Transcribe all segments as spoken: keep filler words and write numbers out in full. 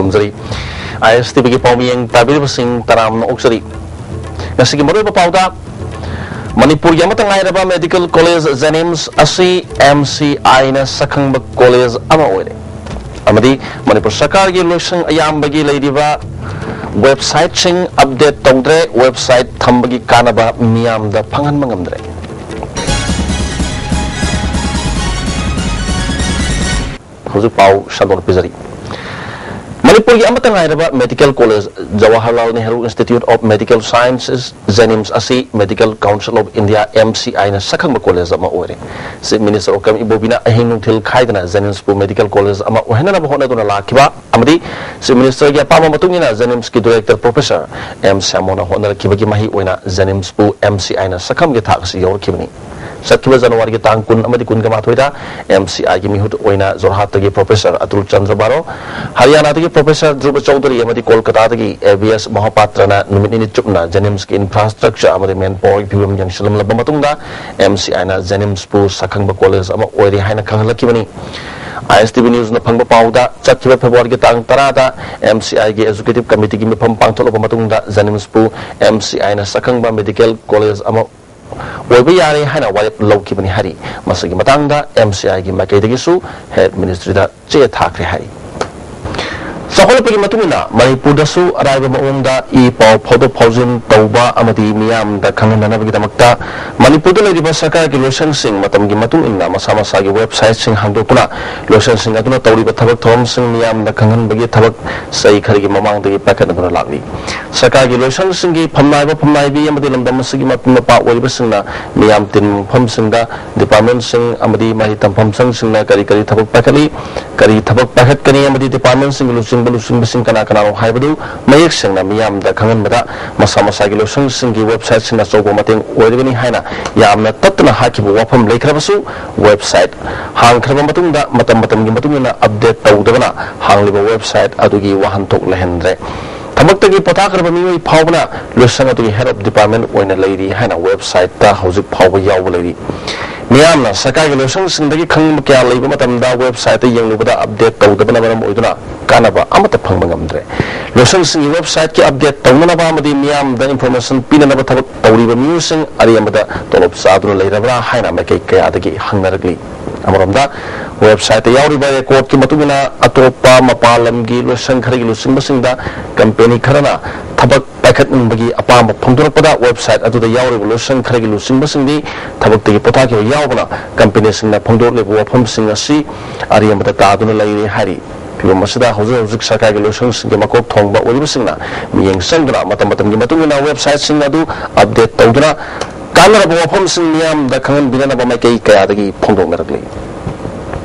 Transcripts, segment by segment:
ꯊꯝꯖꯔꯤ꯫ ꯑꯥꯏ ꯑꯦꯁ ꯇꯤ ꯚꯤꯒꯤ ꯄꯥꯎꯃꯤꯌꯦꯡ ꯇꯥꯕꯤꯔꯤꯕꯁꯤꯡ ꯇꯔꯥꯝꯅ ꯑꯣꯛꯆꯔꯤ꯫ ꯉꯁꯤꯒꯤ ꯃꯔꯨꯑꯣꯏꯕ ꯄꯥꯎꯗ, ꯃꯅꯤꯄꯨꯔꯒꯤ ꯑꯃꯠꯇ ꯉꯥꯏꯔꯕ ꯃꯦꯗꯤꯀꯦꯜ ꯀꯣꯂꯦꯖ JNIMS ꯑꯁꯤ ꯑꯦꯝ ꯁꯤ ꯑꯥꯏꯅ ꯁꯛꯈꯪꯕ ꯀꯣꯂꯦꯖ ꯑꯃ ꯑꯣꯏꯔꯦ꯫ ꯑꯃꯗꯤ ꯃꯅꯤꯄꯨꯔ ꯁꯔꯀꯥꯔꯒꯤ ꯂꯣꯏꯁꯪ ꯑꯌꯥꯝꯕꯒꯤ ꯂꯩꯔꯤꯕ ꯋꯦꯕꯁꯥꯏꯠꯁꯤꯡ ꯑꯞꯗꯦꯠ ꯇꯧꯗ꯭ꯔꯦ, ꯋꯦꯕꯁꯥꯏꯠ ꯊꯝꯕꯒꯤ ꯀꯥꯟꯅꯕ ꯃꯤꯌꯥꯝꯗ ꯐꯪꯍꯟꯕ ꯉꯝꯗ꯭ꯔꯦ꯫ ꯍꯧꯖꯤꯛ ꯄꯥꯎ ꯁꯟꯗꯣꯛꯅ ꯄꯤꯖꯔꯤ꯫ ꯃꯅꯤꯄꯨꯔꯒꯤ ꯑꯃꯠꯇ ꯉꯥꯏꯔꯕ medical college Jawaharlal Nehru Institute of Medical Sciences, JNIMS ꯑꯁꯤ Medical Council of India, M C I ꯅ ꯁꯛꯈꯪꯕ ꯀꯣꯂꯦꯖ ꯑꯃ ꯑꯣꯏꯔꯦ꯫ ꯆꯤꯐ ꯃꯤꯅꯤꯁꯇꯔ ꯑꯣꯀꯝ ꯏꯕꯣꯕꯤꯅ ꯑꯍꯤꯡ ꯅꯨꯡꯊꯤꯜ ꯈꯥꯏꯗꯅ JNIMSꯄꯨ ꯃꯦꯗꯤꯀꯦꯜ ꯀꯣꯂꯦꯖ ꯑꯃ ꯑꯣꯏꯍꯟꯅꯅꯕ ꯍꯣꯠꯅꯗꯨꯅ ꯂꯥꯛꯈꯤꯕ ꯑꯃꯗꯤ ꯆꯤꯐ ꯃꯤꯅꯤꯁꯇꯔꯒꯤ ꯑꯄꯥꯝꯕ ꯃꯇꯨꯡ ꯏꯟꯅ JNIMSꯀꯤ ꯗꯤꯔꯦꯛꯇꯔ ꯄ꯭ꯔꯣꯐꯦꯁꯔ ꯑꯦꯝ ꯁ꯭ꯌꯥꯃꯣꯅ ꯍꯣꯠꯅꯔꯛꯈꯤꯕꯒꯤ ꯃꯍꯩ ꯑꯣꯏꯅ JNIMSꯄꯨ M C I ꯅ ꯁꯛꯈꯪꯕꯒꯤ ꯊꯥꯛ ꯑꯁꯤ ꯌꯧꯔꯛꯈꯤꯕꯅꯤ꯫ ꯆꯠꯈꯤꯕ ꯖꯅꯋꯥꯔꯤꯒꯤ ꯇꯥꯡ ꯀꯨꯟ ꯑꯃꯗꯤ ꯀꯨꯟꯒ ꯃꯥꯊꯣꯏꯗ M C I ꯒꯤ ꯃꯤꯍꯨꯠ ꯑꯣꯏꯅ ꯖꯣꯔꯍꯥꯠꯇꯒꯤ ꯄ꯭ꯔꯣꯐꯦꯁꯔ ꯑꯇꯨꯜ ꯆꯟꯗ꯭ꯔ ꯕꯥꯔꯣ, ꯍꯔꯤꯌꯥꯅꯥꯗꯒꯤ ꯄ꯭ꯔꯣꯐꯦꯁꯔ ꯙ꯭ꯔꯨꯕ ꯆꯧꯙꯨꯔꯤ ꯑꯃꯗꯤ ꯀꯣꯜꯀꯇꯥꯗꯒꯤ A V S ꯃꯍꯥꯄꯥꯇ꯭ꯔꯅ ꯅꯨꯃꯤꯠ ꯅꯤꯅꯤ ꯆꯨꯞꯅ JNIMSꯀꯤ ꯏꯟꯐ꯭ꯔꯥꯁ꯭ꯇ꯭ꯔꯛꯆꯔ ꯑꯃꯗꯤ ꯃꯦꯟ ꯄꯥꯋꯔꯒꯤ ꯐꯤꯕꯝ ꯌꯦꯡꯁꯤꯜꯂꯝꯂꯕ ꯃꯇꯨꯡꯗ, M C I ꯅ JNIMSꯄꯨ ꯁꯛꯈꯪꯕ ꯀꯣꯂꯦꯖ ꯑꯃ ꯑꯣꯏꯔꯦ ꯍꯥꯏꯅ ꯈꯪꯍꯜꯂꯛꯈꯤꯕꯅꯤ꯫ ꯑꯥꯏ ꯑꯦꯁ ꯇꯤ ꯚꯤ ꯅ꯭ꯌꯨꯁꯅ ꯐꯪꯕ ꯄꯥꯎꯗ, ꯆꯠꯈꯤꯕ ꯐꯦꯕ꯭ꯔꯨꯋꯥꯔꯤꯒꯤ ꯇꯥꯡ ꯇꯔꯥꯗ M C I ꯒꯤ ꯑꯦꯛꯖꯤꯀ꯭ꯌꯨꯇꯤꯚ ꯀꯃꯤꯇꯤꯒꯤ ꯃꯤꯐꯝ ꯄꯥꯡꯊꯣꯛꯂꯕ ꯃꯇꯨꯡꯗ JNIMSꯄꯨ M C I ꯅ ꯁꯛꯈꯪꯕ ꯃꯦꯗꯤꯀꯦꯜ ꯀꯣꯂꯦꯖ ꯑꯃ ꯑꯣꯏꯕ ꯌꯥꯔꯦ ꯍꯥꯏꯅ ꯋꯥꯔꯦꯞ ꯂꯧꯈꯤꯕꯅꯤ ꯍꯥꯏꯔꯤ꯫ ꯃꯁꯤꯒꯤ ꯃꯇꯥꯡꯗ M C I ꯒꯤ ꯃꯥꯏꯀꯩꯗꯒꯤꯁꯨ ꯍꯦꯜꯊ ꯃꯤꯅꯤꯁꯇ꯭ꯔꯤꯗ ꯆꯦ ꯊꯥꯈ꯭ꯔꯦ ꯍꯥꯏꯔꯤ꯫ ꯆꯥꯎꯈꯠꯂꯛꯄꯒꯤ ꯃꯇꯨꯡ ꯏꯟꯅ ꯃꯅꯤꯄꯨꯔꯗꯁꯨ ꯑꯔꯥꯏꯕ ꯃꯑꯣꯡꯗ ꯏ ꯄꯥꯎ ꯐꯥꯎꯗꯣꯛ ꯐꯥꯎꯖꯤꯟ ꯇꯧꯕ ꯑꯃꯗꯤ ꯃꯤꯌꯥꯝꯗ ꯈꯪꯍꯟꯅꯅꯕꯒꯤꯗꯃꯛꯇ ꯃꯅꯤꯄꯨꯔꯗ ꯂꯩꯔꯤꯕ ꯁꯔꯀꯥꯔꯒꯤ ꯂꯣꯏꯁꯪꯁꯤꯡ ꯃꯇꯝꯒꯤ ꯃꯇꯨꯡ ꯏꯟꯅ ꯃꯁꯥ ꯃꯁꯥꯒꯤ ꯋꯦꯕꯁꯥꯏꯠꯁꯤꯡ ꯍꯥꯡꯗꯣꯛꯇꯨꯅ ꯂꯣꯏꯁꯪꯁꯤꯡ ꯑꯗꯨꯅ ꯇꯧꯔꯤꯕ ꯊꯕꯛ ꯊꯧꯔꯝꯁꯤꯡ ꯃꯤꯌꯥꯝꯗ ꯈꯪꯍꯟꯕꯒꯤ ꯊꯕꯛ ꯆꯍꯤ ꯈꯔꯒꯤ ꯃꯃꯥꯡꯗꯒꯤ ꯄꯥꯏꯈꯠꯅꯗꯨꯅ ꯂꯥꯛꯂꯤ꯫ ꯁꯔꯀꯥꯔꯒꯤ ꯂꯣꯏꯁꯪꯁꯤꯡꯒꯤ ꯐꯝꯅꯥꯏꯕ ꯐꯝꯅꯥꯏꯕꯤ ꯑꯃꯗꯤ ꯂꯝꯗꯝ ꯑꯁꯤꯒꯤ ꯃꯄꯤ ꯃꯄꯥ ꯑꯣꯏꯔꯤꯕꯁꯤꯡꯅ ꯃꯤꯌꯥꯝ ꯇꯤꯟꯕ ꯃꯐꯝꯁꯤꯡꯗ, ꯗꯤꯄꯥꯔꯠꯃꯦꯟꯠꯁꯤꯡ ꯑꯃꯗꯤ ꯃꯍꯩ ꯇꯝꯐꯝ ꯁꯪꯁꯤꯡꯅ ꯀꯔꯤ ꯀꯔꯤ ꯊꯕꯛ ꯄꯥꯏꯈꯠꯂꯤ, ꯀꯔꯤ ꯊꯕꯛ ꯄꯥꯏꯈꯠꯀꯅꯤ ꯑꯃꯗꯤ ꯗꯤꯄꯥꯔꯠꯃꯦꯟꯠꯁꯤꯡꯒꯤ ꯂꯨꯆꯤꯡꯕ ꯂꯨꯆꯤꯡꯕꯁꯤꯡ ꯀꯅꯥ ꯀꯅꯥꯅꯣ ꯍꯥꯏꯕꯗꯨ ꯃꯌꯦꯛ ꯁꯦꯡꯅ ꯃꯤꯌꯥꯝꯗ ꯈꯪꯍꯟꯕꯗ ꯃꯁꯥ ꯃꯁꯥꯒꯤ ꯂꯣꯏꯁꯪꯁꯤꯡꯒꯤ ꯋꯦꯕꯁꯥꯏꯠꯁꯤꯡꯅ ꯑꯆꯧꯕ ꯃꯇꯦꯡ ꯑꯣꯏꯔꯒꯅꯤ ꯍꯥꯏꯅ ꯌꯥꯝꯅ ꯇꯠꯇꯅ ꯍꯥꯏꯈꯤꯕ ꯋꯥꯐꯝ ꯂꯩꯈ꯭ꯔꯕꯁꯨ, ꯋꯦꯕꯁꯥꯏꯠ ꯍꯥꯡꯈ꯭ꯔꯕ ꯃꯇꯨꯡꯗ ꯃꯇꯝ ꯃꯇꯝꯒꯤ ꯃꯇꯨꯡ ꯏꯟꯅ ꯑꯞꯗꯦꯠ ꯇꯧꯗꯕꯅ ꯍꯥꯡꯂꯤꯕ ꯋꯦꯕꯁꯥꯏꯠ ꯑꯗꯨꯒꯤ ꯋꯥꯍꯟꯊꯣꯛ ꯂꯩꯍꯟꯗ꯭ꯔꯦ꯫ ꯊꯕꯛꯇꯒꯤ ꯄꯣꯊꯥꯈ꯭ꯔꯕ ꯃꯤꯑꯣꯏ ꯐꯥꯎꯕꯅ ꯂꯣꯏꯁꯪ ꯑꯗꯨꯒꯤ ꯍꯦꯗ ꯑꯣꯐ ꯗꯤꯄꯥꯔꯠꯃꯦꯟ ꯑꯣꯏꯅ ꯂꯩꯔꯤ ꯍꯥꯏꯅ ꯋꯦꯕꯁꯥꯏꯠꯇ ꯍꯧꯖꯤꯛ ꯐꯥꯎꯕ ꯌꯥꯎꯕ ꯂꯩꯔꯤ꯫ ꯃꯤꯌꯥꯝꯅ ꯁꯔꯀꯥꯔꯒꯤ ꯂꯣꯏꯁꯪꯁꯤꯡꯗꯒꯤ ꯈꯪꯅꯤꯡꯕ ꯀꯌꯥ ꯂꯩꯕ ꯃꯇꯝꯗ ꯋꯦꯕꯁꯥꯏꯠꯇ ꯌꯦꯡꯂꯨꯕꯗ ꯑꯞꯗꯦꯠ ꯇꯧꯗꯕꯅ ꯃꯔꯝ ꯑꯣꯏꯗꯨꯅ ꯀꯥꯟꯅꯕ ꯑꯃꯠꯇ ꯐꯪꯕ ꯉꯝꯗ꯭ꯔꯦ꯫ ꯂꯣꯏꯁꯪꯁꯤꯡꯒꯤ ꯋꯦꯕꯁꯥꯏꯠꯀꯤ ꯑꯞꯗꯦꯠ ꯇꯧꯅꯅꯕ ꯑꯃꯗꯤ ꯃꯤꯌꯥꯝꯗ ꯏꯟꯐꯣꯔꯃꯦꯁꯟ ꯄꯤꯅꯅꯕ ꯊꯕꯛ ꯇꯧꯔꯤꯕ ꯃꯤꯑꯣꯏꯁꯤꯡ ꯑꯔꯦꯝꯕꯗ ꯇꯣꯂꯣꯞ ꯆꯥꯗꯨꯅ ꯂꯩꯔꯕ꯭ꯔꯥ ꯍꯥꯏꯅ ꯃꯥꯏꯀꯩ ꯀꯌꯥꯗꯒꯤ ꯍꯪꯅꯔꯛꯂꯤ꯫ ꯑꯃꯔꯣꯝꯗ, ꯋꯦꯕꯁꯥꯏꯠꯇ ꯌꯥꯎꯔꯤꯕ ꯔꯦꯀꯣꯔꯗꯀꯤ ꯃꯇꯨꯡ ꯏꯟꯅ ꯑꯇꯣꯞꯄ ꯃꯄꯥꯟ ꯂꯝꯒꯤ ꯂꯣꯏꯁꯪ ꯈꯔꯒꯤ ꯂꯨꯆꯤꯡꯕꯁꯤꯡꯗ ꯀꯝꯄꯦꯅꯤ ꯈꯔꯅ ꯊꯕꯛ ꯄꯥꯏꯈꯠꯅꯤꯡꯕꯒꯤ ꯑꯄꯥꯝꯕ ꯐꯣꯡꯗꯣꯔꯛꯄꯗ ꯋꯦꯕꯁꯥꯏꯠ ꯑꯗꯨꯗ ꯌꯥꯎꯔꯤꯕ ꯂꯣꯏꯁꯪ ꯈꯔꯒꯤ ꯂꯨꯆꯤꯡꯕꯁꯤꯡꯗꯤ ꯊꯕꯛꯇꯒꯤ ꯄꯣꯊꯥꯈꯤꯕ ꯌꯥꯎꯕꯅ ꯀꯝꯄꯦꯅꯤꯁꯤꯡꯅ ꯐꯣꯡꯗꯣꯔꯛꯂꯤꯕ ꯋꯥꯐꯝꯁꯤꯡ ꯑꯁꯤ ꯑꯔꯦꯝꯕꯗ ꯇꯥꯗꯨꯅ ꯂꯩꯔꯦ ꯍꯥꯏꯔꯤ꯫ ꯐꯤꯚꯝ ꯑꯁꯤꯗ ꯍꯧꯖꯤꯛ ꯍꯧꯖꯤꯛ ꯁꯔꯀꯥꯔꯒꯤ ꯂꯣꯏꯁꯪꯁꯤꯡꯒꯤ ꯃꯀꯣꯛ ꯊꯣꯡꯕ ꯑꯣꯏꯔꯤꯕꯁꯤꯡꯅ ꯃꯤꯠꯌꯦꯡ ꯆꯪꯗꯨꯅ ꯃꯇꯝ ꯃꯇꯝꯒꯤ ꯃꯇꯨꯡ ꯏꯟꯅ ꯋꯦꯕꯁꯥꯏꯠꯁꯤꯡ ꯑꯗꯨ ꯑꯞꯗꯦꯠ ꯇꯧꯗꯨꯅ ꯀꯥꯟꯅꯔꯕ ꯋꯥꯐꯝꯁꯤꯡ ꯃꯤꯌꯥꯝꯗ ꯈꯪꯍꯟꯕꯤꯅꯅꯕ ꯃꯥꯏꯀꯩ ꯀꯌꯥꯗꯒꯤ ꯐꯣꯡꯗꯣꯛꯅꯔꯛꯂꯤ꯫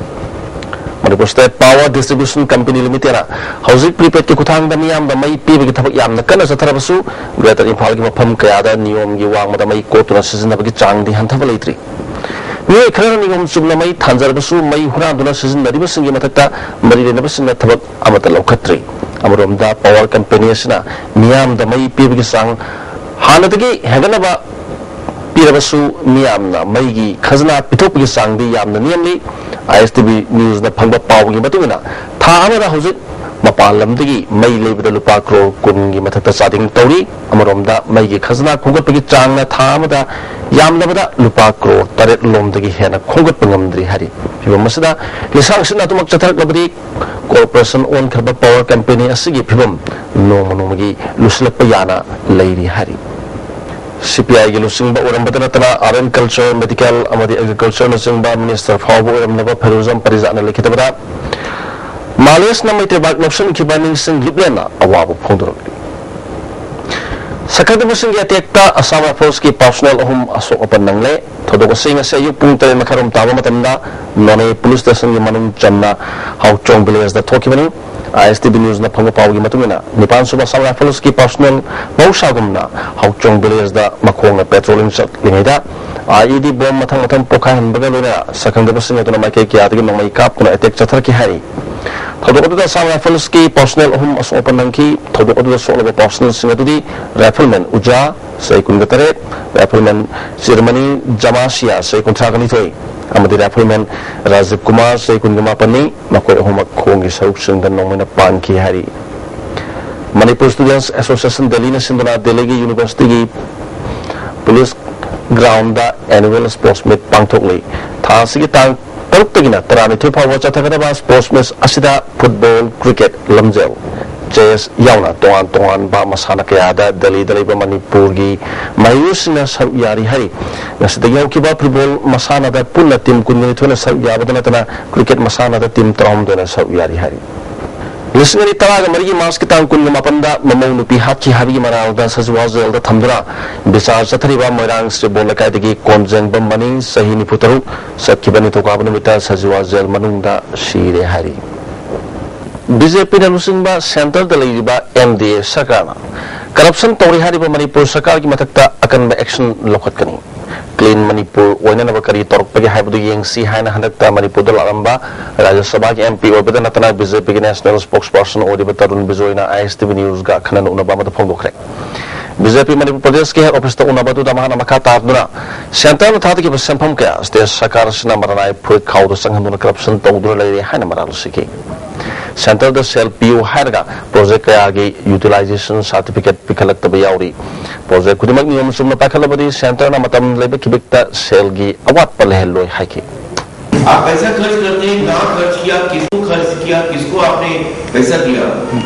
Manipur state power distribution company ꯂꯤꯃꯤꯇꯦꯗꯅ ꯍꯧꯖꯤꯛ ꯄ꯭ꯔꯤꯄꯦꯗꯀꯤ ꯈꯨꯠꯊꯥꯡꯗ ꯃꯤꯌꯥꯝꯗ ꯃꯩ ꯄꯤꯕꯒꯤ ꯊꯕꯛ ꯌꯥꯝꯅ ꯀꯟꯅ ꯆꯠꯊꯔꯕꯁꯨ, ꯒ꯭ꯔꯦꯇꯔ ꯏꯝꯐꯥꯜꯒꯤ ꯃꯐꯝ ꯀꯌꯥꯗ ꯅꯤꯌꯣꯝꯒꯤ ꯋꯥꯡꯃꯗ ꯃꯩ ꯀꯣꯠꯇꯨꯅ ꯁꯤꯖꯤꯟꯅꯕꯒꯤ ꯆꯥꯡꯗꯤ ꯍꯟꯊꯕ ꯂꯩꯇ꯭ꯔꯤ꯫ ꯃꯤꯑꯣꯏ ꯈꯔꯅ ꯅꯤꯌꯣꯝ ꯆꯨꯝꯅ ꯃꯩ ꯊꯥꯟꯖꯔꯕꯁꯨ, ꯃꯩ ꯍꯨꯔꯥꯟꯗꯨꯅ ꯁꯤꯖꯤꯟꯅꯔꯤꯕꯁꯤꯡꯒꯤ ꯃꯊꯛꯇ ꯃꯔꯤ ꯂꯩꯅꯕꯁꯤꯡꯅ ꯊꯕꯛ ꯑꯃꯠꯇ ꯂꯧꯈꯠꯇ꯭ꯔꯤ꯫ ꯑꯃꯔꯣꯝꯗ, ꯄꯥꯋꯔ ꯀꯝꯄꯦꯅꯤ ꯑꯁꯤꯅ ꯃꯤꯌꯥꯝꯗ ꯃꯩ ꯄꯤꯕꯒꯤ ꯆꯥꯡ ꯍꯥꯟꯅꯗꯒꯤ ꯍꯦꯟꯒꯠꯅꯕ ꯄꯤꯔꯕꯁꯨ, ꯃꯤꯌꯥꯝꯅ ꯃꯩꯒꯤ ꯈꯖꯅꯥ ꯄꯤꯊꯣꯛꯄꯒꯤ ꯆꯥꯡꯗꯤ ꯌꯥꯝꯅ ꯅꯦꯝꯂꯤ꯫ ꯑꯥꯏ ꯑꯦꯁ ꯇꯤ ꯚꯤ ꯅ꯭ꯌꯨꯁꯅ ꯐꯪꯕ ꯄꯥꯎꯒꯤ ꯃꯇꯨꯡ ꯏꯟꯅ, ꯊꯥ ꯑꯃꯗ ꯍꯧꯖꯤꯛ ꯃꯄꯥꯟ ꯂꯝꯗꯒꯤ ꯃꯩ ꯂꯩꯕꯗ ꯂꯨꯄꯥ ꯀ꯭ꯔꯣꯔ ꯀꯨꯟꯒꯤ ꯃꯊꯛꯇ ꯆꯥꯗꯤꯡ ꯇꯧꯔꯤ꯫ ꯑꯃꯔꯣꯝꯗ, ꯃꯩꯒꯤ ꯈꯖꯅꯥ ꯈꯣꯝꯒꯠꯄꯒꯤ ꯆꯥꯡꯅ ꯊꯥ ꯑꯃꯗ ꯌꯥꯝꯂꯕꯗ ꯂꯨꯄꯥ ꯀ꯭ꯔꯣꯔ ꯇꯔꯦꯠ ꯂꯣꯝꯗꯒꯤ ꯍꯦꯟꯅ ꯈꯣꯝꯒꯠꯄ ꯉꯝꯗ꯭ꯔꯤ ꯍꯥꯏꯔꯤ꯫ ꯐꯤꯚꯝ ꯑꯁꯤꯗ ꯂꯤꯁꯥꯡꯁꯤꯠꯅ ꯑꯗꯨꯃꯛ ꯆꯠꯊꯔꯛꯂꯕꯗꯤ, ꯀꯣꯔꯄꯣꯔꯦꯁꯟ ꯑꯣꯟꯈ꯭ꯔꯕ ꯄꯥꯋꯔ ꯀꯝꯄꯦꯅꯤ ꯑꯁꯤꯒꯤ ꯐꯤꯚꯝ ꯅꯣꯡꯃ ꯅꯣꯡꯃꯒꯤ ꯂꯨꯁꯤꯜꯂꯛꯄ ꯌꯥꯅ ꯂꯩꯔꯤ ꯍꯥꯏꯔꯤ꯫ ꯁꯤ ꯄꯤ ꯑꯥꯏꯒꯤ ꯂꯨꯆꯤꯡꯕ ꯑꯣꯏꯔꯝꯕꯗ ꯅꯠꯇꯅ, ꯑꯥꯔꯠ ꯑꯦꯟ ꯀꯜꯆꯔ, ꯃꯦꯗꯤꯀꯦꯜ ꯑꯃꯗꯤ ꯑꯦꯒ꯭ꯔꯤꯀꯜꯆꯔꯅꯆꯤꯡꯕ ꯃꯤꯅꯤꯁꯇꯔ ꯐꯥꯎꯕ ꯑꯣꯏꯔꯝꯂꯕ ꯐꯦꯔꯨꯖꯝ ꯄꯔꯤꯖꯥꯠꯅ ꯂꯩꯈꯤꯗꯕꯗ, ꯃꯥꯂꯦꯁꯅ ꯃꯩꯇꯩꯕꯥꯛ ꯂꯧꯁꯤꯟꯈꯤꯕ ꯅꯤꯡꯁꯤꯡ ꯂꯨꯞꯂꯦꯟꯅ ꯑꯋꯥꯕ ꯐꯣꯡꯗꯣꯔꯛꯂꯤ꯫ ꯁꯛꯈꯪꯗꯕꯁꯤꯡꯒꯤ ꯑꯇꯦꯛꯇ ꯑꯁꯥꯝ ꯔꯥꯏꯐꯜꯁꯀꯤ ꯄꯥꯔꯁꯣꯅꯦꯜ ꯑꯍꯨꯝ ꯑꯁꯣꯛ ꯑꯄꯟ ꯅꯪꯂꯦ꯫ ꯊꯧꯗꯣꯛ ꯑꯁꯤ ꯉꯁꯤ ꯑꯌꯨꯛ ꯄꯨꯡ ꯇꯔꯦꯠ ꯃꯈꯥꯏꯔꯣꯝ ꯇꯥꯕ ꯃꯇꯝꯗ ꯅꯣꯅꯦ ꯄꯨꯂꯤꯁ ꯁ꯭ꯇꯦꯁꯟꯒꯤ ꯃꯅꯨꯡ ꯆꯟꯅ ꯍꯥꯎꯆꯣꯡ ꯚꯤꯂꯦꯖꯗ ꯊꯣꯛꯈꯤꯕꯅꯤ꯫ ꯑꯥꯏ ꯑꯦꯁ ꯇꯤ ꯚꯤ ꯅ꯭ꯌꯨꯁꯅ ꯐꯪꯕ ꯄꯥꯎꯒꯤ ꯃꯇꯨꯡ ꯏꯟꯅ, ꯅꯤꯄꯥꯟ ꯁꯨꯕ ꯑꯁꯥꯝ ꯔꯥꯏꯐꯜꯁꯀꯤ ꯄꯥꯔꯁꯣꯅꯦꯜ ꯃꯍꯧꯁꯥꯒꯨꯝꯅ ꯍꯥꯎꯆꯣꯡ ꯚꯤꯂꯦꯖꯗ ꯃꯈꯣꯡꯅ ꯄꯦꯇ꯭ꯔꯣꯂꯤꯡ ꯆꯠꯂꯤꯉꯩꯗ, ꯑꯥꯏ ꯏ ꯗꯤ ꯕꯣꯝ ꯃꯊꯪ ꯃꯊꯪ ꯄꯣꯈꯥꯏꯍꯟꯕꯒ ꯂꯣꯏꯅꯅ ꯁꯛꯈꯪꯗꯕꯁꯤꯡ ꯑꯗꯨꯅ ꯃꯥꯏꯀꯩ ꯀꯌꯥꯗꯒꯤ ꯅꯣꯡꯃꯩ ꯀꯥꯞꯇꯨꯅ ꯑꯦꯇꯦꯛ ꯆꯠꯊꯔꯛꯈꯤ ꯍꯥꯏꯔꯤ꯫ ꯊꯧꯗꯣꯛ ꯑꯗꯨꯗ ꯑꯁꯥꯝ ꯔꯥꯏꯐꯜꯁꯀꯤ ꯄꯥꯔꯁꯣꯅꯦꯜ ꯑꯍꯨꯝ ꯑꯁꯣꯛ ꯑꯄꯟ ꯅꯪꯈꯤ꯫ ꯊꯧꯗꯣꯛ ꯑꯗꯨꯗ ꯁꯣꯛꯂꯕ ꯄꯥꯔꯁꯣꯅꯦꯜꯁꯤꯡ ꯑꯗꯨꯗꯤ ꯔꯥꯏꯐꯜꯃꯦꯟ ꯎꯖꯥ, ꯆꯍꯤ ꯀꯨꯟꯒ ꯇꯔꯦꯠ, ꯔꯥꯏꯐꯜꯃꯦꯟ ꯆꯤꯔꯃꯅꯤ ꯖꯃꯥꯁꯤꯌꯥ, ꯆꯍꯤ ꯀꯨꯟꯊ꯭ꯔꯥꯒ ꯅꯤꯊꯣꯏ, ꯑꯃꯗꯤ ꯔꯥꯏꯐꯜꯃꯦꯟ ꯔꯥꯖꯤꯕ ꯀꯨꯃꯥꯔ, ꯆꯍꯤ ꯀꯨꯟꯒ ꯃꯥꯄꯟꯅꯤ꯫ ꯃꯈꯣꯏ ꯑꯍꯨꯝꯃꯛ ꯈꯣꯡꯒꯤ ꯁꯔꯨꯛꯁꯤꯡꯗ ꯅꯣꯡꯃꯩꯅ ꯄꯥꯟꯈꯤ ꯍꯥꯏꯔꯤ꯫ ꯃꯅꯤꯄꯨꯔ ꯁ꯭ꯇꯨꯗꯦꯟꯠꯁ ꯑꯦꯁꯣꯁꯤꯌꯦꯁꯟ ꯗꯦꯜꯂꯤꯅ ꯁꯤꯟꯗꯨꯅ ꯗꯦꯜꯂꯤꯒꯤ ꯌꯨꯅꯤꯚꯔꯁꯤꯇꯤꯒꯤ police ground annual sports meet ꯄꯥꯡꯊꯣꯛꯂꯤ꯫ ꯊꯥ ꯑꯁꯤꯒꯤ ꯇꯥꯡ ꯇꯔꯨꯛꯇꯒꯤꯅ ꯇꯔꯥꯅꯤꯊꯣꯏ ꯐꯥꯎꯕ ꯆꯠꯊꯒꯗꯕ ꯁ꯭ꯄꯣꯔꯠꯁ ꯃꯤꯠ ꯑꯁꯤꯗ ꯐꯨꯠꯕꯣꯜ, ꯀ꯭ꯔꯤꯀꯦꯠ, ꯂꯝꯖꯦꯜ, ꯆꯦꯁ ꯌꯥꯎꯅ ꯇꯣꯉꯥꯟ ꯇꯣꯉꯥꯟꯕ ꯃꯁꯥꯟꯅ ꯀꯌꯥꯗ ꯗꯦꯜꯂꯤꯗ ꯂꯩꯕ ꯃꯅꯤꯄꯨꯔꯒꯤ ꯃꯍꯩꯔꯣꯏꯁꯤꯡꯅ ꯁꯔꯨꯛ ꯌꯥꯔꯤ ꯍꯥꯏꯔꯤ꯫ ꯉꯁꯤꯗꯒꯤ ꯍꯧꯈꯤꯕ ꯐꯨꯠꯕꯣꯜ ꯃꯁꯥꯟꯅꯗ ꯄꯨꯟꯅ ꯇꯤꯝ ꯀꯨꯟꯒ ꯅꯤꯊꯣꯏꯅ ꯁꯔꯨꯛ ꯌꯥꯕꯗ ꯅꯠꯇꯅ ꯀ꯭ꯔꯤꯀꯦꯠ ꯃꯁꯥꯟꯅꯗ ꯇꯤꯝ ꯇꯔꯥꯍꯨꯝꯗꯣꯏꯅ ꯁꯔꯨꯛ ꯌꯥꯔꯤ ꯍꯥꯏꯔꯤ꯫ ꯂꯤꯁꯤꯡ ꯑꯅꯤ ꯇꯔꯥꯒ ꯃꯔꯤꯒꯤ ꯃꯥꯔꯆꯀꯤ ꯇꯥꯡ ꯀꯨꯟꯒ ꯃꯥꯄꯟꯗ ꯃꯃꯧ ꯅꯨꯄꯤ ꯍꯥꯠꯈꯤ ꯍꯥꯏꯕꯒꯤ ꯃꯔꯥꯜꯗ ꯁꯖꯤꯋꯥ ꯖꯦꯜꯗ ꯊꯝꯗꯨꯅ ꯕꯤꯆꯥꯔ ꯆꯠꯊꯔꯤꯕ ꯃꯣꯏꯔꯥꯡ ꯁ꯭ꯔꯤꯕꯣꯟ ꯂꯩꯀꯥꯏꯗꯒꯤ ꯀꯣꯟꯖꯦꯡꯕꯝ ꯃꯅꯤ, ꯆꯍꯤ ꯅꯤꯐꯨ ꯇꯔꯨꯛ, ꯆꯠꯈꯤꯕ ꯅꯤꯡꯊꯧꯀꯥꯕ ꯅꯨꯃꯤꯠꯇ ꯁꯖꯤꯋꯥ ꯖꯦꯜ ꯃꯅꯨꯡꯗ ꯁꯤꯔꯦ ꯍꯥꯏꯔꯤ꯫ ꯕꯤ ꯖꯦ ꯄꯤꯅ ꯂꯨꯆꯤꯡꯕ ꯁꯦꯟꯇꯔꯗ ꯂꯩꯔꯤꯕ ꯑꯦꯟ ꯗꯤ ꯑꯦ ꯁꯔꯀꯥꯔꯅ ꯀꯔꯞꯁꯟ ꯇꯧꯔꯤ ꯍꯥꯏꯔꯤꯕ ꯃꯅꯤꯄꯨꯔ ꯁꯔꯀꯥꯔꯒꯤ ꯃꯊꯛꯇ ꯑꯀꯟꯕ ꯑꯦꯛꯁꯟ ꯂꯧꯈꯠꯀꯅꯤ꯫ ꯀ꯭ꯂꯤꯟ ꯃꯅꯤꯄꯨꯔ ꯑꯣꯏꯅꯅꯕ ꯀꯔꯤ ꯇꯧꯔꯛꯄꯒꯦ ꯍꯥꯏꯕꯗꯨ ꯌꯦꯡꯁꯤ ꯍꯥꯏꯅ ꯍꯟꯗꯛꯇ ꯃꯅꯤꯄꯨꯔꯗ ꯂꯥꯛꯂꯝꯕ ꯔꯥꯖ꯭ꯌ ꯁꯚꯥꯒꯤ ꯑꯦꯝ ꯄꯤ ꯑꯣꯏꯕꯗ ꯅꯠꯇꯅ ꯕꯤ ꯖꯦ ꯄꯤꯒꯤ ꯅꯦꯁꯅꯦꯜ ꯁ꯭ꯄꯣꯛꯁ ꯄꯔꯁꯟ ꯑꯣꯏꯔꯤꯕ ꯇꯔꯨꯟ ꯕꯤꯖꯣꯏꯅ ꯑꯥꯏ ꯑꯦꯁ ꯇꯤ ꯚꯤ ꯅ꯭ꯌꯨꯁꯀ ꯑꯈꯟꯅꯅ ꯎꯅꯕ ꯑꯃꯗ ꯐꯣꯡꯗꯣꯛꯈ꯭ꯔꯦ꯫ ꯕꯤ ꯖꯦ ꯄꯤ ꯃꯅꯤꯄꯨꯔ ꯄ꯭ꯔꯗꯦꯁꯀꯤ ꯍꯦꯗ ꯑꯣꯐꯤꯁꯇ ꯎꯅꯕ ꯑꯗꯨꯗ ꯃꯍꯥꯛꯅ ꯃꯈꯥ ꯇꯥꯗꯨꯅ ꯁꯦꯟꯇꯔꯅ ꯊꯥꯗꯈꯤꯕ ꯁꯦꯟꯐꯝ ꯀꯌꯥ ꯁ꯭ꯇꯦꯠ ꯁꯔꯀꯥꯔ ꯑꯁꯤꯅ ꯃꯔꯅꯥꯏ ꯐꯨꯔꯤꯠ ꯈꯥꯎꯗ ꯆꯪꯍꯟꯗꯨꯅ ꯀꯔꯞꯁꯟ ꯇꯧꯗꯨꯅ ꯂꯩꯔꯦ ꯍꯥꯏꯅ ꯃꯔꯥꯜ ꯁꯤꯈꯤ꯫ ꯁꯦꯟꯇꯔꯗ ꯁꯦꯜ ꯄꯤꯌꯨ ꯍꯥꯏꯔꯒ ꯄ꯭ꯔꯣꯖꯦꯛ ꯀꯌꯥꯒꯤ ꯌꯨꯇꯤꯂꯥꯏꯖꯦꯁꯟ ꯁꯥꯔꯇꯤꯐꯤꯀꯦꯠ ꯄꯤꯈꯠꯂꯛꯇꯕ ꯌꯥꯎꯔꯤ꯫ ꯄ꯭ꯔꯣꯖꯦꯛ ꯈꯨꯗꯤꯡꯃꯛ ꯅꯤꯌꯣꯝ ꯆꯨꯝꯅ ꯄꯥꯏꯈꯠꯂꯕꯗꯤ ꯁꯦꯟꯇꯔꯅ ꯃꯇꯝ ꯂꯩꯕ ꯈꯤꯕꯤꯛꯇ ꯁꯦꯜꯒꯤ ꯑꯋꯥꯠꯄ ꯂꯩꯍꯜꯂꯣꯏ ꯍꯥꯏꯈꯤ꯫ आप पैसा खर्च करते हैं, कहाँ खर्च किया, किसको खर्च किया, किसको आपने पैसा दिया,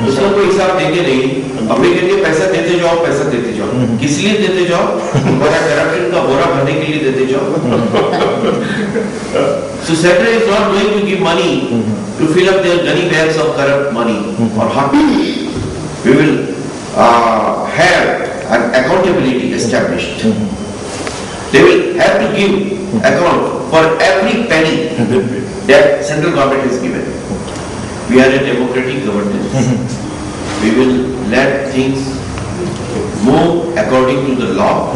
उसका कोई हिसाब देंगे नहीं। अभी कहते हैं, पैसा देते जाओ, पैसा देते जाओ। किस लिए देते जाओ? हमारा करप्शन का बोरा भरने के लिए देते जाओ। So center is not going to give money to fill up their gunny bags of corrupt money or hot money. We will uh, have an accountability established. They will have to give account for every penny that central government has given. We are a democratic government. We will let things move according to the law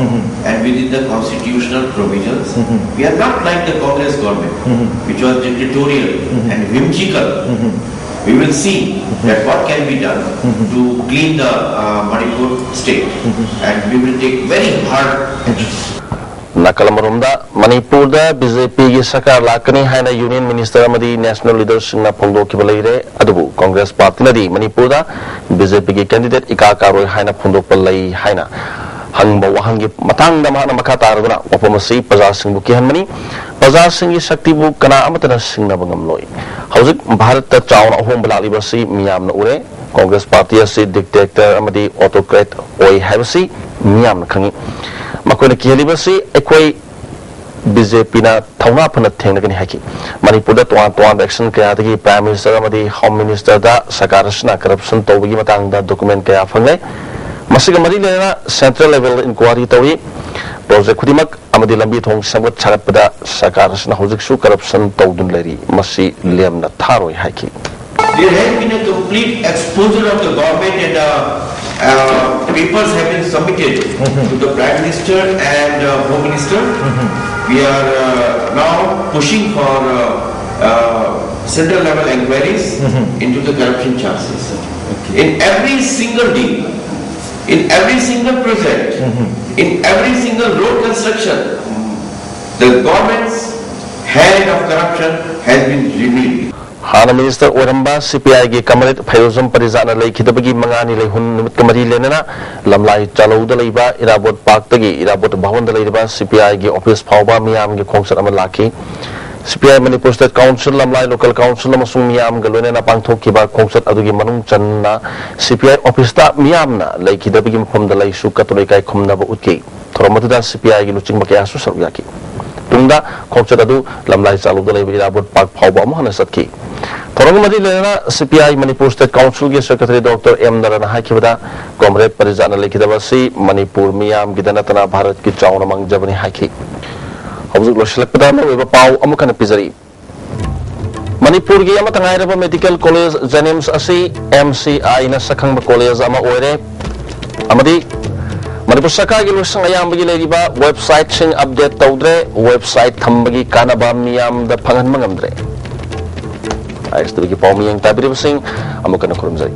and within the constitutional provisions. We are not like the Congress government, which was dictatorial and whimsical. We will see that what can be done to clean the uh, Manipur state, and we will take very hard action. ꯅꯥꯀꯜ ꯑꯃꯔꯣꯝꯗ ꯃꯅꯤꯄꯨꯔꯗ B J ꯄꯤꯒꯤ ꯁꯔꯀꯥꯔ ꯂꯥꯛꯀꯅꯤ ꯍꯥꯏꯅ union minister ꯑꯃꯗꯤ national ꯂꯤꯗꯔꯁꯤꯡꯅ ꯐꯣꯡꯗꯣꯛꯈꯤꯕ ꯂꯩꯔꯦ꯫ ꯑꯗꯨꯕꯨ ꯀꯣꯡꯒ꯭ꯔꯦꯁ ꯄꯥꯔꯇꯤꯅꯗꯤ ꯃꯅꯤꯄꯨꯔꯗ ꯕꯤ ꯖꯦ ꯄꯤꯒꯤ ꯀꯦꯟꯗꯤꯗꯦꯠ ꯏꯀꯥ ꯀꯥꯔꯣꯏ ꯍꯥꯏꯅ ꯐꯣꯡꯗꯣꯛꯄ ꯂꯩ ꯍꯥꯏꯅ ꯍꯪꯕ ꯋꯥꯍꯪꯒꯤ ꯃꯇꯥꯡꯗ ꯃꯍꯥꯛꯅ ꯃꯈꯥ ꯇꯥꯔꯗꯨꯅ ꯋꯥꯐꯝ ꯑꯁꯤ ꯄ꯭ꯔꯖꯥꯁꯤꯡꯕꯨ ꯀꯤꯍꯟꯕꯅꯤ꯫ ꯄ꯭ꯔꯖꯥꯁꯤꯡꯒꯤ ꯁꯛꯇꯤꯕꯨ ꯀꯅꯥ ꯑꯃꯠꯇꯅ ꯁꯤꯡꯅꯕ ꯉꯝꯂꯣꯏ꯫ ꯍꯧꯖꯤꯛ ꯚꯥꯔꯠꯇ ꯆꯥꯎꯅ ꯑꯍꯣꯡꯕ ꯂꯥꯛꯂꯤꯕ ꯑꯁꯤ ꯃꯤꯌꯥꯝꯅ ꯎꯔꯦ꯫ ꯀꯣꯡꯒ꯭ꯔꯦꯁ ꯄꯥꯔꯇꯤ ꯑꯁꯤ ꯗꯤꯛꯇꯦꯛꯇꯔ ꯑꯃꯗꯤ ꯑꯣꯇꯣꯀ꯭ꯔꯦꯠ ꯑꯣꯏ ꯍꯥꯏꯕꯁꯤ ꯃꯤꯌꯥꯝꯅ ꯈꯪꯏ꯫ ꯃꯈꯣꯏꯅ ꯀꯤꯍꯜꯂꯤꯕꯁꯤ ꯑꯩꯈꯣꯏ ꯕꯤ ꯖꯦ ꯄꯤꯅ ꯊꯧꯅꯥ ꯐꯅ ꯊꯦꯡꯅꯒꯅꯤ ꯍꯥꯏꯈꯤ꯫ ꯃꯅꯤꯄꯨꯔꯗ ꯇꯣꯉꯥꯟ ꯇꯣꯉꯥꯟꯕ ꯑꯦꯛꯁꯟ ꯀꯌꯥꯗꯒꯤ ꯄ꯭ꯔꯥꯏꯝ ꯃꯤꯅꯤꯁꯇꯔ ꯑꯃꯗꯤ ꯍꯣꯝ ꯃꯤꯅꯤꯁꯇꯔꯗ ꯁꯔꯀꯥꯔ ꯑꯁꯤꯅ ꯀꯔꯞꯁꯟ ꯇꯧꯕꯒꯤ ꯃꯇꯥꯡꯗ ꯗꯣꯀꯨꯃꯦꯟ ꯀꯌꯥ ꯐꯪꯂꯦ꯫ ꯃꯁꯤꯒ ꯃꯔꯤ ꯂꯩꯅꯅ ꯁꯦꯟꯇ꯭ꯔꯦꯜ ꯂꯦꯚꯦꯜꯗ ꯏꯟꯀ꯭ꯋꯥꯔꯤ ꯇꯧꯏ꯫ ꯄ꯭ꯔꯣꯖꯦꯛ ꯈꯨꯗꯤꯡꯃꯛ ꯑꯃꯗꯤ ꯂꯝꯕꯤ ꯊꯣꯡ ꯁꯦꯝꯒꯠ ꯁꯥꯒꯠꯄꯗ ꯁꯔꯀꯥꯔ ꯑꯁꯤꯅ ꯍꯧꯖꯤꯛꯁꯨ ꯀꯔꯞꯁꯟ ꯇꯧꯗꯨꯅ ꯂꯩꯔꯤ꯫ ꯃꯁꯤ ꯂꯦꯝꯅ ꯊꯥꯔꯣꯏ ꯍꯥꯏꯈꯤ꯫ There has been a complete exposure of the government and uh, uh, papers have been submitted to the Prime Minister and uh, Home Minister. We are uh, now pushing for uh, uh, central level inquiries into the corruption charges. In every single deal, in every single project, in every single road construction, the government's hand of corruption has been revealed. ꯍꯥꯟꯅ minister ꯑꯣꯏꯔꯝꯕ ꯁꯤ ꯄꯤ ꯑꯥꯏꯒꯤ ꯀꯃꯔꯦꯗ ꯐꯩꯔꯣꯖꯝ ꯄꯔꯤꯖꯥꯠꯅ ꯂꯩꯈꯤꯗꯕꯒꯤ ꯃꯉꯥꯅꯤ ꯂꯩꯍꯨꯟ ꯅꯨꯃꯤꯠꯀ ꯃꯔꯤ ꯂꯩꯅꯅ ꯂꯝꯂꯥꯏ ꯆꯥꯂꯧꯗ ꯂꯩꯕ ꯏꯔꯥꯕꯣꯠ ꯄꯥꯔꯛꯇꯒꯤ ꯏꯔꯥꯕꯣꯠ ꯚꯋꯟꯗ ꯂꯩꯔꯤꯕ ꯁꯤ ꯄꯤ ꯑꯥꯏꯒꯤ ꯑꯣꯐꯤꯁ ꯐꯥꯎꯕ ꯃꯤꯌꯥꯝꯒꯤ ꯈꯣꯡꯆꯠ ꯑꯃ ꯂꯥꯛꯈꯤ꯫ C P I Manipur state council, ꯂꯝꯂꯥꯏ ꯂꯣꯀꯦꯜ ꯀꯥꯎꯟꯁꯤꯜ ꯑꯃꯁꯨꯡ ꯃꯤꯌꯥꯝꯒ ꯂꯣꯏꯅꯅ ꯄꯥꯡꯊꯣꯛꯈꯤꯕ ꯈꯣꯡꯆꯠ ꯑꯗꯨꯒꯤ ꯃꯅꯨꯡ ꯆꯟꯅ ꯁꯤ ꯄꯤ ꯑꯥꯏ ꯑꯣꯐꯤꯁꯇ ꯃꯤꯌꯥꯝꯅ ꯂꯩꯈꯤꯗꯕꯒꯤ ꯃꯐꯝꯗ ꯂꯩꯁꯨ ꯀꯠꯇꯨꯅ ꯏꯀꯥꯏ ꯈꯨꯝꯅꯕ ꯎꯠꯈꯤ꯫ ꯊꯧꯔꯝ ꯑꯗꯨꯗ ꯁꯤ ꯄꯤ ꯑꯥꯏꯒꯤ ꯂꯨꯆꯤꯡꯕ ꯀꯌꯥꯁꯨ ꯁꯔꯨꯛ ꯌꯥꯈꯤ꯫ ꯇꯨꯡꯗ ꯈꯣꯡꯆꯠ ꯑꯗꯨ ꯂꯝꯂꯥꯏ ꯆꯥꯂꯧꯗ ꯂꯩꯕ ꯏꯔꯥꯕꯣꯠ ꯄꯥꯔꯛ ꯐꯥꯎꯕ ꯑꯃꯨꯛ ꯍꯟꯅ ꯆꯠꯈꯤ꯫ ꯊꯧꯔꯝꯒ ꯃꯔꯤ ꯂꯩꯅꯅ ꯁꯤ ꯄꯤ ꯑꯥꯏ ꯃꯅꯤꯄꯨꯔ ꯁ꯭ꯇꯦꯠ ꯀꯥꯎꯟꯁꯤꯜꯒꯤ ꯁꯦꯀ꯭ꯔꯦꯇꯔꯤ ꯗꯣꯛꯇꯔ ꯑꯦꯝ ꯅꯔꯅ ꯍꯥꯏꯈꯤꯕꯗ, ꯀꯣꯝꯔꯦꯗ ꯄꯔꯤꯖꯥꯠꯅ ꯂꯩꯈꯤꯗꯕ ꯑꯁꯤ ꯃꯅꯤꯄꯨꯔ ꯃꯤꯌꯥꯝꯒꯤꯗ ꯅꯠꯇꯅ ꯚꯥꯔꯠꯀꯤ ꯆꯥꯎꯅ ꯃꯥꯡꯖꯕꯅꯤ ꯍꯥꯏꯈꯤ꯫ ꯍꯧꯖꯤꯛ ꯂꯣꯏꯁꯤꯜꯂꯛꯄꯗ ꯃꯔꯨꯑꯣꯏꯕ ꯄꯥꯎ ꯑꯃꯨꯛ ꯍꯟꯅ ꯄꯤꯖꯔꯤ꯫ ꯃꯅꯤꯄꯨꯔꯒꯤ ꯑꯃꯠꯇ ꯉꯥꯏꯔꯕ ꯃꯦꯗꯤꯀꯦꯜ ꯀꯣꯂꯦꯖ JNIMS ꯑꯁꯤ M C I ꯅ ꯁꯛꯈꯪꯕ ꯀꯣꯂꯦꯖ ꯑꯃ ꯑꯣꯏꯔꯦ ꯑꯃꯗꯤ ꯃꯅꯤꯄꯨꯔ ꯁꯔꯀꯥꯔꯒꯤ ꯂꯣꯏꯁꯪ ꯑꯌꯥꯝꯕꯒꯤ ꯂꯩꯔꯤꯕ ꯋꯦꯕꯁꯥꯏꯠꯁꯤꯡ ꯑꯞꯗꯦꯠ ꯇꯧꯗ꯭ꯔꯦ꯫ ꯋꯦꯕꯁꯥꯏꯠ ꯊꯝꯕꯒꯤ ꯀꯥꯟꯅꯕ ꯃꯤꯌꯥꯝꯗ ꯐꯪꯍꯟꯕ ꯉꯝꯗ꯭ꯔꯦ꯫ ꯑꯦꯁ ꯇꯤꯚꯤꯒꯤ ꯄꯥꯎꯃꯤ ꯌꯦꯡ ꯇꯥꯕꯤꯔꯤꯕꯁꯤꯡ ꯑꯃꯨꯛ ꯍꯟꯅ ꯈꯨꯔꯨꯝꯖꯔꯤ꯫